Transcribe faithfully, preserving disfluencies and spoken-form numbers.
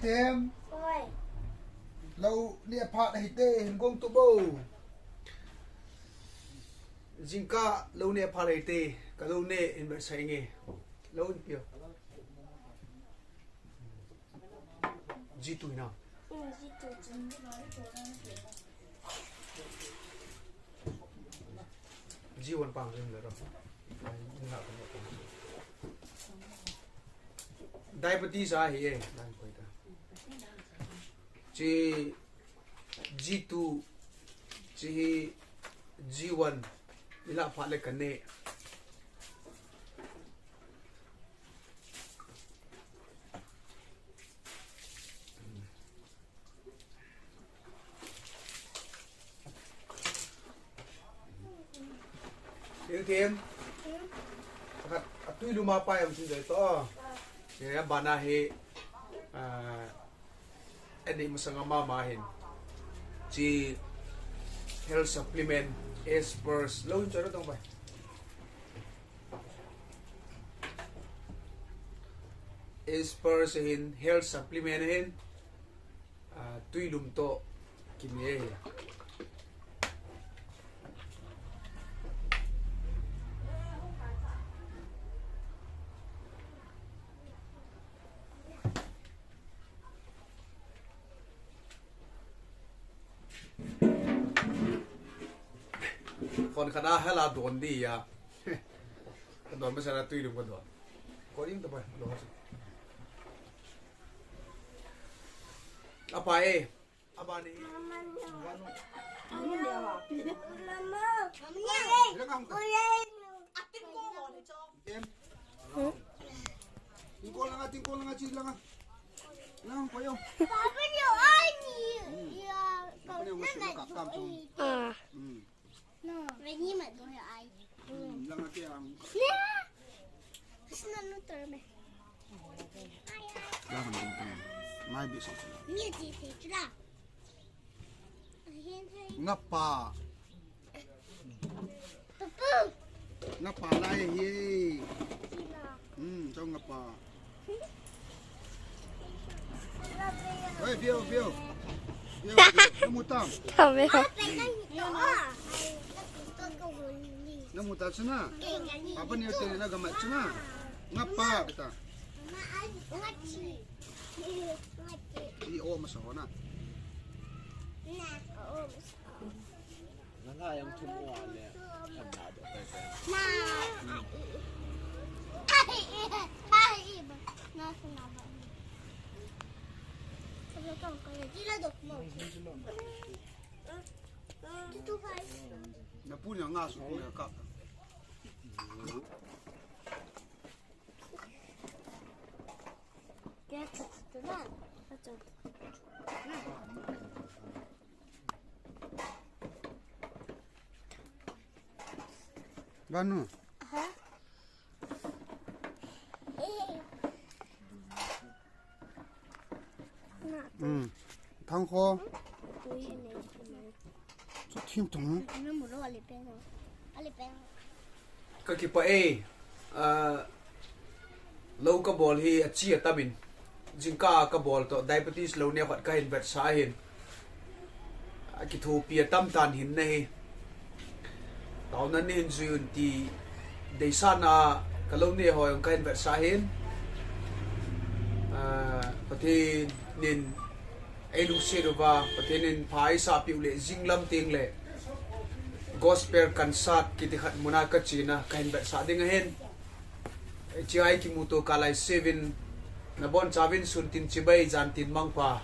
Tem. Oi. Lou neh phat ahite, hin gong to bo. Jingkah lou neh phat ahite, ka lou neh in vetsah inge. Lou in pia. G two na. Mm, G two. G one pang rim le ro. Diabetes ahi e, dan koi ta. Chi G two, chi hi G one, ila phat le ka neh. Leu Them. Pakhat, atui lum a pai am sin jai to. Che a bana hi, ah, ani masang ama ma hin. Chi health supplement, Ace Purse. Lou in chora tong pai. Ace Purse hin, health supplement hin. Ah, tui lum to kine. Kon kana hela don di ya. Ka don masa na tui lum ka don. Ko ding to pai, don. Apa e? Apa ni? Mama. Mama. Em. Tingkol langa, tingkol langa, chi langa. Lang ko yo. Papa ni ai ni. Ya. Papa ni ngai si ka kam chung. Ah. Hmm. No. Veni ma do ya ai. Hmm, langa ke ang. Sna no terme. Langa ni. Mai bi so. Ni ti ti la. Ngapa. Ngapa lai hi. Hmm, chong ngapa. Oi, view, view. View, view. Namu tam. Tam view. Namu tam sina. Apa ni hotel na gamat sina. Ngapa kita. I o masa ho na. Nanga yang thum o ale. Khan na do kai kai. Na pu ni nga su ku ya ka. Banu. Hmm. Thang kho. Chu thim thung. Ka kipah e, ah, lou ka bol hi achi atam in, jingkah ka bol to, diabetes lou neh khat ka hin vetsah ahin. Akithopi atam tan hin na hi. Taona nei hin jui un ti deisahna ka lou neh ho jong ka hin vetsah ahin. Ah, Pathen in ei lungset uva, Pathen in pha eisah peh u le jinglam teng le Gospel concert kiti khat muna ka chena ka hin vetsah ding ahin. Hiche a i kimuto kah lai seuvin, nabon chauvin sun tin chibai, jan tin mangpha.